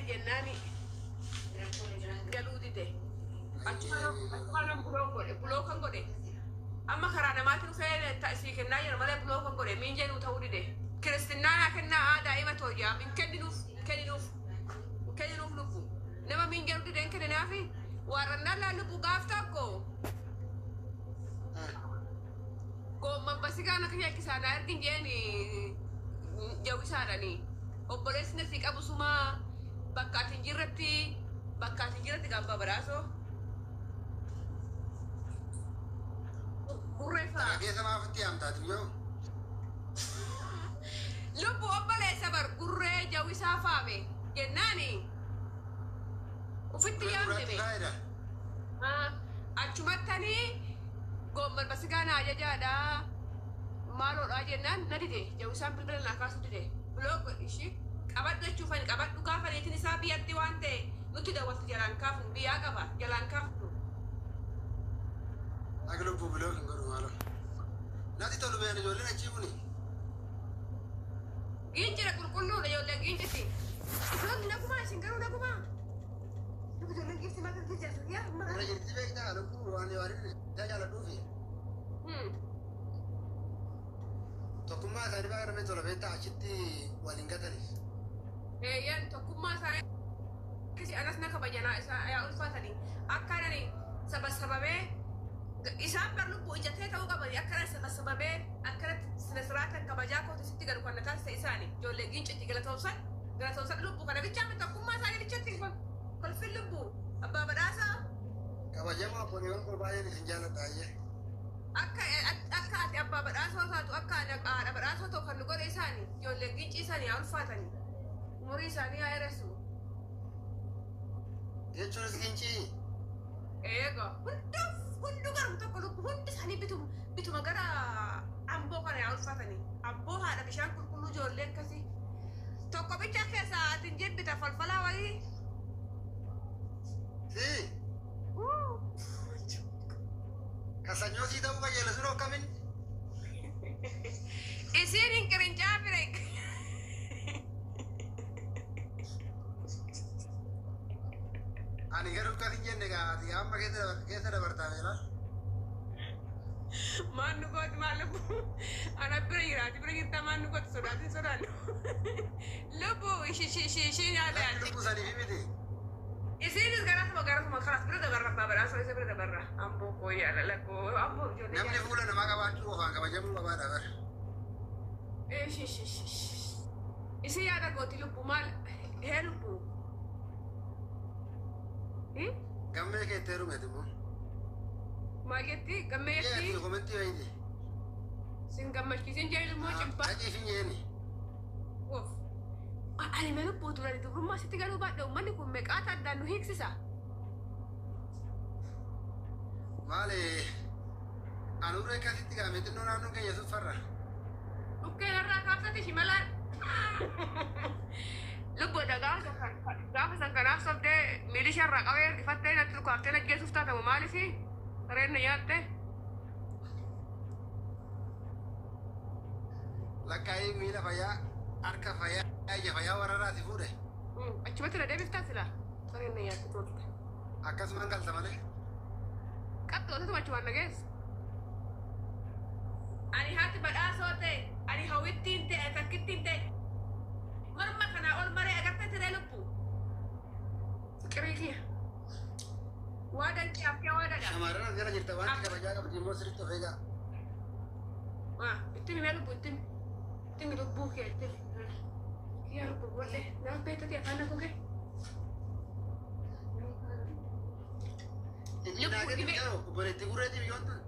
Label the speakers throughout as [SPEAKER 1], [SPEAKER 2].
[SPEAKER 1] Jennaani galuu dide. Achuma block godhe, blockan godhe. Amma karaa namaatti dhufee sii kennaa jira malee blockan godhe, miinjee nuu ta'uu dide. Kiristinnaa naa kennaa daa'ima tooyyaa hin kenninuuf, kenninuuf, kenninuuf lubbu. Nama miinjee dide hin kenninaafi waarrannaan laa lubbu gaaf tokko. Goomman basigaan akka yakkisaa naa ergin jeen jawwisaadhani. Obboleessi na sii qabu sumaa bakka ati hin jirretti, bakka ati hin jirretti gaabbaa badhaasoo. Gurree
[SPEAKER 2] Kana
[SPEAKER 1] fa'a.
[SPEAKER 2] keessa maaf itti yaamtaati yoo?
[SPEAKER 1] Lubbu obboleessa bar gurree jawwisaa faame jennaani ufitti
[SPEAKER 2] Gurree
[SPEAKER 1] yaamte
[SPEAKER 2] gurraatti
[SPEAKER 1] be.
[SPEAKER 2] faayida.
[SPEAKER 1] Achumattanii goomman basigaa naa ajajaadha. Maaloodha jennaan na dide. Jawwisaan bilbila naa kaasuu dide. Block godhi ishii. Qabadhu jechuufani qabadhu gaafa niitiin isaa biyyatti waan ta'e nutti dawwalti jalaan kaafnu biyyaa qaba jalaan kaafnu.
[SPEAKER 2] Akka lubbuu block hin godhu maaloo. Natti tolu beekan ijoolleen achii kuni.
[SPEAKER 1] Giincira qulqulluudha ijoolleen giinciti. Ijoolli nagumaa isin garuu nagumaa. Ijoolleen giifti maal kan jaalatu yaa
[SPEAKER 2] Irra jirti beektaa lubbuu waan waan isaa jaaladhuufi. Tokkummaa isaanii baay'ee namatti tola beektaa achitti waliin gataniif.
[SPEAKER 1] Eeyyan tokkummaa isaanii anas na kabajanaa isaa yaa ulfaatanii akka nani saba sababee isaan bar lubbuu ijatee ta'uu qabanii akka nani saba sababee akkanatti sina siraatan kabajaa kooti sitti galu kan na taasise isaani ijoollee giincitti galatoomsan galatoomsan lubbuu kana bichaa miti tokkummaa isaanii bichatti kolfin lubbuu abbaa badhaasaa.
[SPEAKER 2] Kabajamoo obboleewwan koo baay'een isin jaalladha ayyee.
[SPEAKER 1] Akka akka ati abbaa badhaasoo taatu akka ani haadha badhaasoo ta'u kan nu godhe isaani ijoollee giincii isaanii haa ulfaatanii umurii isaanii haa dheeressu.
[SPEAKER 2] Jechuunis gincii.
[SPEAKER 1] Eega hunduuf hunduu garuu tokko lubbu hundi isaanii bituma bituma gara amboo kana yaa ulfaatanii amboo haadha bishaan qulqulluu ijoollee akkasii tokko bicha keessaa ati hin jibbita falfalaa wayii.
[SPEAKER 2] Si kasanyoo sii ta'uu qajeela sun akkamin?
[SPEAKER 1] Isiin hin qirincaa fire.
[SPEAKER 2] Ani garuu akkas hin jenne gaa ati amma keessa dabartaa meela.
[SPEAKER 1] Maan nu gooti maal lubbu ana bira jiraati bira jirta maan nu gooti sodaatin sodaannu lubbu ishii nyaata
[SPEAKER 2] Lakki
[SPEAKER 1] yaaddi.
[SPEAKER 2] lubbuu saniif miti.
[SPEAKER 1] Isiinis garasuma garasuma karas bira dabarra abbaa badhaasoo isa bira dabarra amboo koo yaala lakkoo amboo ijoollee
[SPEAKER 2] Namni
[SPEAKER 1] jaalladha.
[SPEAKER 2] fuula namaa qabaachuu qofaan kabajamuu qabaadha bara.
[SPEAKER 1] Isin yaada gooti lubbu maal hee lubbu.
[SPEAKER 2] Gammee kee itti heerumeeti immoo.
[SPEAKER 1] Maal jetti gammee
[SPEAKER 2] Jee
[SPEAKER 1] jetti
[SPEAKER 2] ati komentii wayiiti.
[SPEAKER 1] sin gammachiisin jee immoo cibbaa.
[SPEAKER 2] Dhaqii fi nyeeni.
[SPEAKER 1] Of. Ani mee lubbuu durani dubrummaa sitti galuu baadhe uummanni kun meeqaata addaan nu hiiksisa.
[SPEAKER 2] Maali anuurra akkasitti gaame xinnoo naannoon keenya sun farra.
[SPEAKER 1] Dhukkeen irraa kaafsati shimalaan. Lubbuudha gaafa san kanaaf sobdee miilisha irraa qabee ergifattee natti dhukaaftee naggeessuuf taatamu maalifi sareen na nyaatte.
[SPEAKER 2] Lakkaa'ee miila fayyaa harka fayyaa ija fayyaa warra si fuudhe.
[SPEAKER 1] Achumatti na deebiftaa sila sareen na nyaatte tolte.
[SPEAKER 2] Akkasumaan galta malee.
[SPEAKER 1] Qabxootatu achumaan na geesse. Ani haati badhaasoo ta'e, ani hawwittiin ta'e, takkittiin ta'e. Morma kanaa ol maree agartee tiree lubbu. Fiqirii kiyya. Waa danqee haftee waa daga.
[SPEAKER 2] Shamarran as jala jirta waan kabajaa qabdi immoo sirriitti of eegaa.
[SPEAKER 1] Itti himi lubbu itti himi. Itti himi lubbuu kee itti himi. Kiyya lubbu wallee nama beektati afaan na gogee.
[SPEAKER 2] Itti naa
[SPEAKER 1] Lubbuu
[SPEAKER 2] kenni
[SPEAKER 1] dhibee.
[SPEAKER 2] mi'oo obboleettii gurreetii biyyoon tun.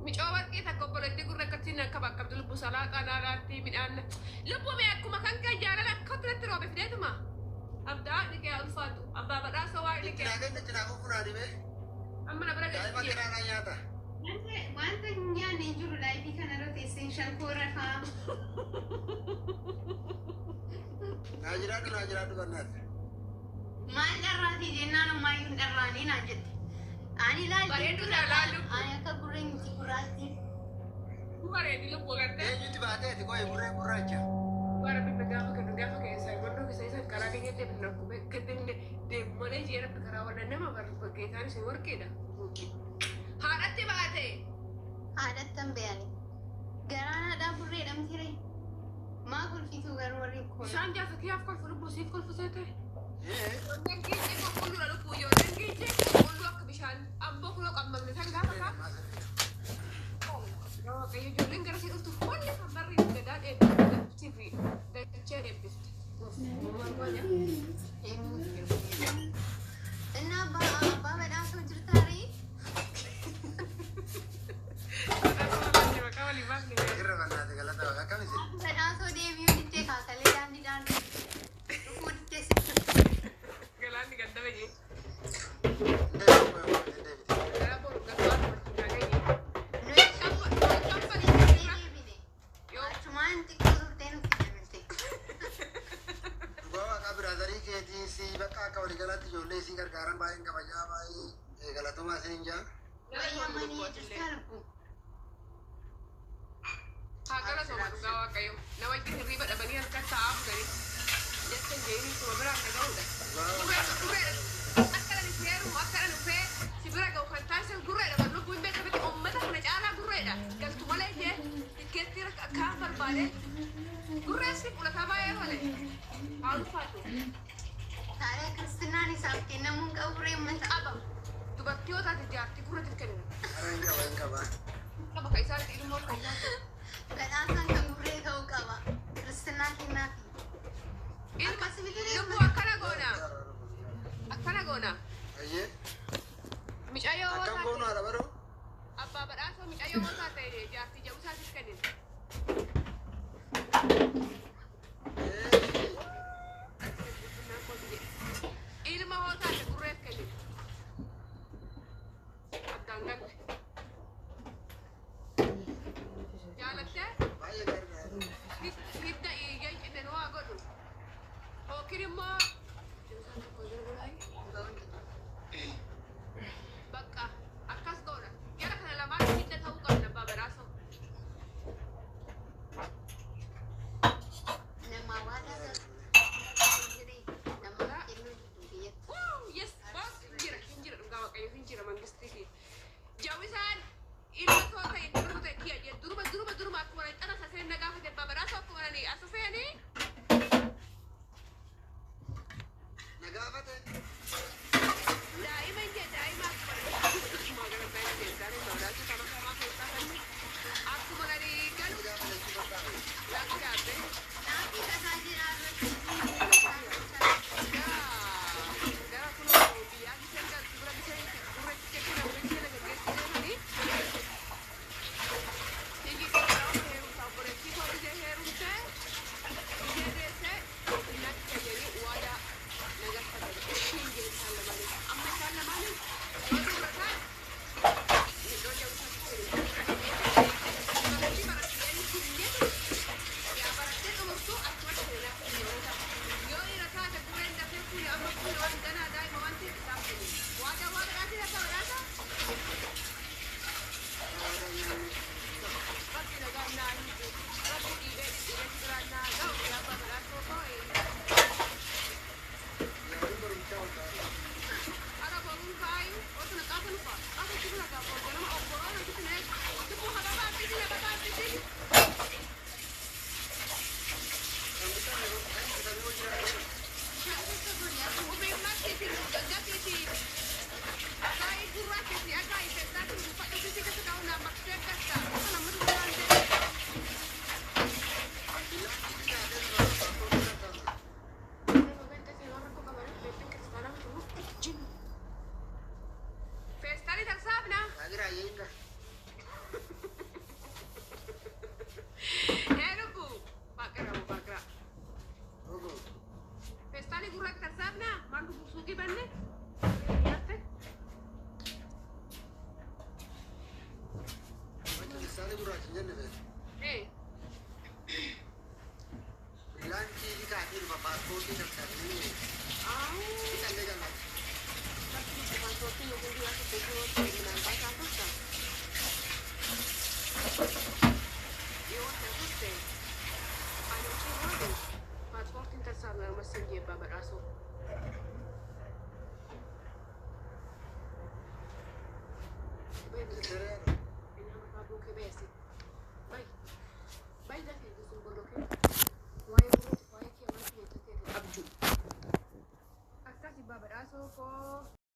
[SPEAKER 1] Micoo warqii takka obboleettii gurra akkasiin akka baqqabdu lubbu salaaxaa naalaatti midhaan. Lubbuu mee akkuma kan kee jaalala akka natti roobe fideetuma. Abdaa ni kee ulfaatu. Abbaa badhaasa waa ni
[SPEAKER 2] Itti
[SPEAKER 1] kee.
[SPEAKER 2] naa kenni itti naa fufunaa dhibee.
[SPEAKER 1] Amma na bira
[SPEAKER 2] Daa'ima
[SPEAKER 1] geessi.
[SPEAKER 2] kiraanaa nyaata.
[SPEAKER 3] Wanta hin nyaanne hin jiru live kanarra teessee shankoora fa'aa.
[SPEAKER 2] Naa jiraadhu naa jiraadhu bannaati.
[SPEAKER 3] Maal dharraati jennaan ammayyuu hin dharraanii naan jette. Ani laal
[SPEAKER 1] Bareedu naa laal lubbu.
[SPEAKER 3] Ani akka gurreen miti gurraatti.
[SPEAKER 1] Bareedi lubbu agartee.
[SPEAKER 2] Eenyutti baateeti qo'ee gurree gurraacha.
[SPEAKER 1] Bara bifa gaafa kennu gaafa keessaa godhu keessa isaan karaa keenya deemnu akkuma gadinne deemu malee jee rabbi karaa warra nama barru geetaan isin warqeedha. Haadhatti baate.
[SPEAKER 3] Haadhattan bayani. Garaan haadhaa burreedha miti ree. Maa kolfituu garuu warri kun.
[SPEAKER 1] Bishaan jaarsa kiyyaaf kolfu lubbuu siif kolfu seete.
[SPEAKER 2] Ee,
[SPEAKER 1] Ijoolleen giincee qulqulluudha lubbuu ijoolleen giincee qulqulluu akka bishaan amboo kunoo qammamne san gaafa kaa. Waaqayyo ijoolleen gara ishee dhuftu hundi kan barri gadaan eebbifte fi dachee eebbifte.
[SPEAKER 3] Inni abbaa badhaasoo jirtaa ree?
[SPEAKER 2] Irra bannaate galata waaqa akkam isin?
[SPEAKER 3] Badhaasoo deebi'uu diddee kaakalee daandii daandii dhufuu diddee si.
[SPEAKER 1] Galaanni gandaba jee.
[SPEAKER 2] Hin deebitu, hin deebite.
[SPEAKER 1] Gara boru garbaa dubartii naagayye.
[SPEAKER 3] Nuyi deebine.
[SPEAKER 1] Yoo
[SPEAKER 3] Achumaan xiqqoo turtee nutti dabalte.
[SPEAKER 2] Dhugaa waaqaa biraazarii keetii si bakka akka waliigalaatti ijoollee isii gargaaran baay'een kabajaa baay'ee galatoomaa isiniin jaa.
[SPEAKER 3] Wayyaa manii jirtaa lubbuu.
[SPEAKER 1] Haa galatoomaa dhugaa waaqayyo. Nama wajjin hirriiba dhabanii halkan taa'aa bulanii. Jecha hin suma biraan dhaga'uudha.
[SPEAKER 2] Dhugaa waaqaa.
[SPEAKER 1] Gurreedha. Akka dhani seerumu akka dhani dhufee si bira ga'u kan taasisan gurreedha. Kan lubbuun hin beekamte uummata kana caalaa gurreedha. Galtu malee jee tikkeettii kaan barbaade gurreessi fudhataa baay'ee malee. Haa ulfaatu.
[SPEAKER 3] Taaree kiristinnaan isaaf kennamuu hin qabu ree uummata.
[SPEAKER 1] Qaba. Dubartii yoo taate jaartii gurratti kennu.
[SPEAKER 2] Hin qaba, hin qaba.
[SPEAKER 1] Qaba kan isaatti ilmoo kan isaatti.
[SPEAKER 3] Badhaasaan kan gurree ta'uu qaba. Kiristinnaa kennaafi.
[SPEAKER 1] Ilma
[SPEAKER 3] Akkasumatti illee
[SPEAKER 1] lubbuu akkana goona. Akkana goona.
[SPEAKER 2] Ayyee.
[SPEAKER 1] Micayyoo yoo
[SPEAKER 2] Akkam goonu
[SPEAKER 1] taate
[SPEAKER 2] haadha baroo?
[SPEAKER 1] abbaa badhaasoo micayyoo yoo taate jaartii jedhu isaatiif kennin.
[SPEAKER 2] Ee,
[SPEAKER 1] Ilma hoo taate gurreef kennin. Addaan galte. Jaalattee
[SPEAKER 2] baay'ee gaariidha.
[SPEAKER 1] hidda dhiigaa cinne waa godhu. Yookiin immoo bakka akkas goona. Jara kana lamaan hidda ta'uu qabna abbaa badhaasoo.
[SPEAKER 3] Nama waadaa galu nama kennuu biyyatti.
[SPEAKER 1] Woo! Yes, boss! Hin jira, hin jira dhugaa waaqayyo hin jira mangistii fi. Jawisaan ilma too ta'e durba ta'e kiyya jee durba durba durba akkuma nani xana saseen na gaafate abbaa badhaasoo akkuma nani as seenii
[SPEAKER 2] Na gaafate.
[SPEAKER 1] Daa'ima hin jee daa'ima akkuma nani magaalaa daa'ima jee daa'ima badhaasoo kana kamaa keessaa kan akkuma nani galu
[SPEAKER 2] Inni gaafa jechuu barbaade.
[SPEAKER 1] lakki yaabbee
[SPEAKER 3] Naafii tasaa jira irratti.
[SPEAKER 1] gara kunoo biyyaa giseen galtu bira giseen gurrachicha kana gurrachicha na gaggeessu deemanii Tigi gara heerumtaa obboleettii koo gisee heerumtee gisee deessee natti fayyanii waadaa na gaafatan ishiin jee isaan lamaanii amma isaan lamaanii yoo dubra ta'an iddoo jawusaa baratti baratti inni kunyeetu yaa barattee xumurtuu achumatti seenaa yoo yoo dhiira taate gurreen dafee fuune amma fuune waan ganaa daa'ima waan ta'eef isaaf kennu waadaa waaqa dhaatii akka badhaasa rabbi nagaa naa hiiku rabbi dhiibee dhiibee biraa naa ga'u yaa abbaa badhaasoo koo.
[SPEAKER 2] Yaaduu barumsaa ol ta'a.
[SPEAKER 1] Ara boruun kaayu otu na qaasa nufa qaasa kibu na gaafo ganama obboroo na kitu ne tupu hababa abbisi na baba abbisi.
[SPEAKER 2] Kan bitan yeroo kan bitan yoo jiraatu.
[SPEAKER 1] Ubii makkiiti gaggatiiti akaayii gurraachiiti akaayii feestaati uffadhu kisi kisi ka'u na maktee gasta kana mutu waan deemu.
[SPEAKER 2] Ilaalchi nyaatee dura paaspoortii lakkaa'ama.
[SPEAKER 1] Feestaalii tarsaafna.
[SPEAKER 2] Taagira ayyee hin gahe.
[SPEAKER 1] Ee lubbu baaqira baaqira.
[SPEAKER 2] Ogo.
[SPEAKER 1] Feestaalii gurraacha tarsaafna maal lubbu suuqii banne nyaatte.
[SPEAKER 2] Bakki kiristaanni gurraachi hin jenne beeku.
[SPEAKER 1] Ee
[SPEAKER 2] Ilaalchi kaatee dhufa paaspoortii tarsaafnee hidhallee galma.
[SPEAKER 1] Paaspoortii yookiin guyyaa tokko yoo minaan baasaa turta. Yoo ta'e turte ani osoo hoode paaspoortiin tarsaafna. Sin jeebbaa badhaasoo. Waa'ee kee waan ta'e abjuu. Akkasi badhaasoo koo.